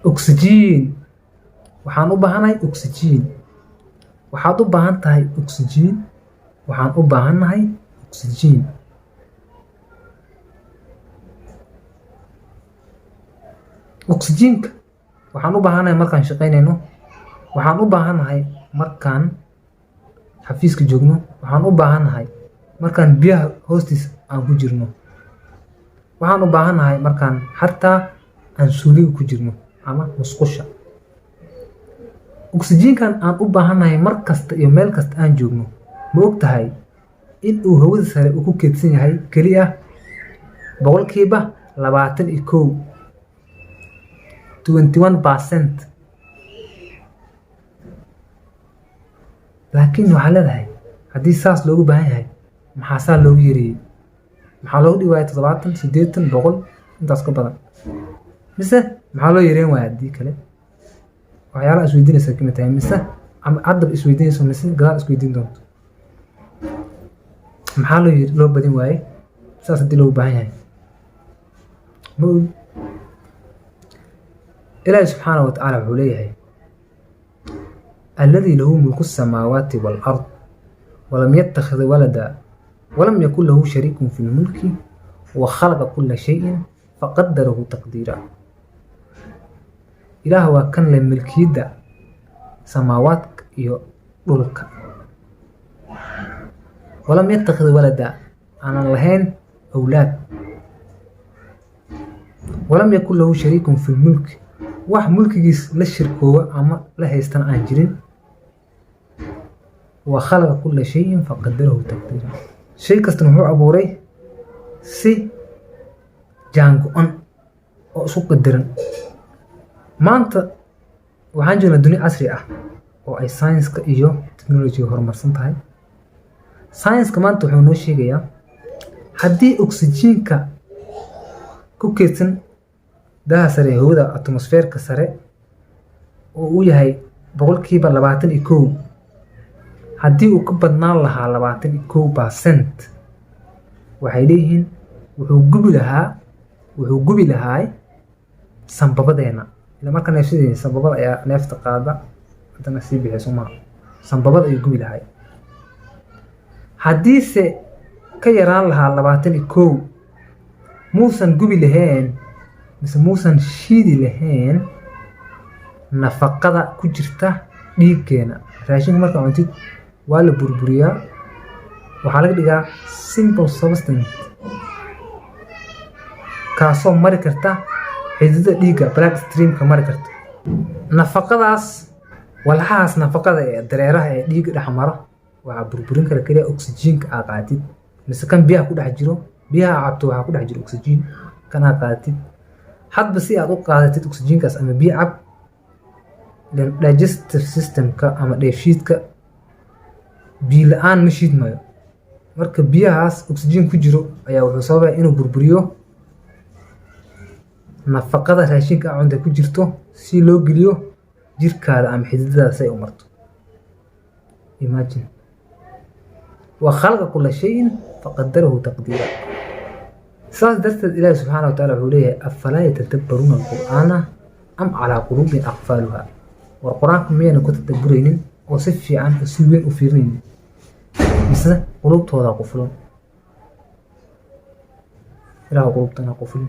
Oxygen. Waxaan u baahanahay oxygen. Waxaad u baahan tahay oxygen. Waxaan u baahannahay oxygen. Oxygenka waxaan u baahanahay markaan shaqaynayno. Waxaan u baahanahay markaan xafiiska joogno. Waxaan u baahanahay markaan biyaha hoostiisa aan ku jirno. Waxaan u baahanahay markaan xataa aan suuliga ku jirno ama musqusha. Oxygenkan aan u baahanahay mar kasta iyo meel kasta aan joogno, ma og tahay in uu hawada sare uu ku keydsan yahay keliya 21%, 21%? Laakiin waxaa leedahay, haddii saas loogu baahan yahay, maxaa saa loogu yareeyey? Maxaa loogu dhigi waayay 70, 80, 100, intaas ka badan? Mise maxaa loo yareyn waaya? Haddii kale waxyaalaha isweydiinaysa kamid tahay, mise ama haddaba isweydiinayso, mise gadaal isweydiin doonto, maxaa loo badin waayey saas haddii loogu baahan yahay? Ma ogi. Ilaahi subxaanahu wa tacaala wuxuu leeyahay: الذي له ملك السماوات والأرض ولم يتخذ ولدا ولم يكن له شريك في الملك وخلق كل شيء فقدره تقديرا. Ilaah waa kan leh milkiyadda samaawaadka iyo dhulka, ولم يتخذ ولدا, aanan lahayn awlaad, ولم يكن له شريك في الملك, wax mulkigiis la shirkooba ama la haystana aan jirin, وخلق كل شيء فقدره تقديرا. Shay kastana wuxuu abuuray si jaango-an oo isku qadaran. Maanta waxaan joognaa dunia casri ah oo ay science-ka iyo technology horumarsan tahay. Science-ka maanta wuxuu noo sheegayaa, haddii oxygenka ku keydsan daha sare ee hawada, atmosfeerka sare, oo uu yahay 21%, haddii uu ka badnaan lahaa 21%, waxay leeyihiin wuxuu gubi lahaa sanbabadeena. Ila marka neefsadeyna sanbabada ayaa neefta qaada, haddana sii bixiya, soo maha? Sanbabada ayuu gubi lahaa. Haddiise ka yaraan lahaa 21, muusan gubi lahayn mise muusan shiidi lahayn nafaqada ku jirta dhiiggeena. Raashinka markaa cuntid waa la burburiyaa, waxaa laga dhigaa simple substance kaasoo mari karta xididada dhiigga, blood streamka mari karta. Nafaqadaas, walxahaas nafaqada ee dareeraha ee dhiigga dhex maro, waxaa burburin kara keliya oxygenka aa qaadatid mise kan biyaha ku dhex jiro. Biyaha aa cabto waxaa ku dhex jiro oxygen. Kan aa qaadatid, hadba si aad u qaadatid oxygenkaas ama biyo cab, digestive systemka ama dheefshiidka biyo la-aan ma shiidmayo. Marka biyahaas oxygen ku jiro ayaa wuxuu sababaya inuu burburiyo nafaqada raashinka aa cunta ku jirto, si loo geliyo jirkaada ama xididadaada si ay u marto. Imagine, وخلق كل شيء فقدره تقديرا. Saas darteed Ilaahi subxaana wa taala wuxuu leeyahay: أفلا يتدبرون القرآن أم على قلوب أقفالها. War Qur-aanka miyayna ku tadabburaynin oo si fiican oo si weyn u fiirinaynin, mise qulubtooda qufulan? Ilaah, qulubtana qufulin.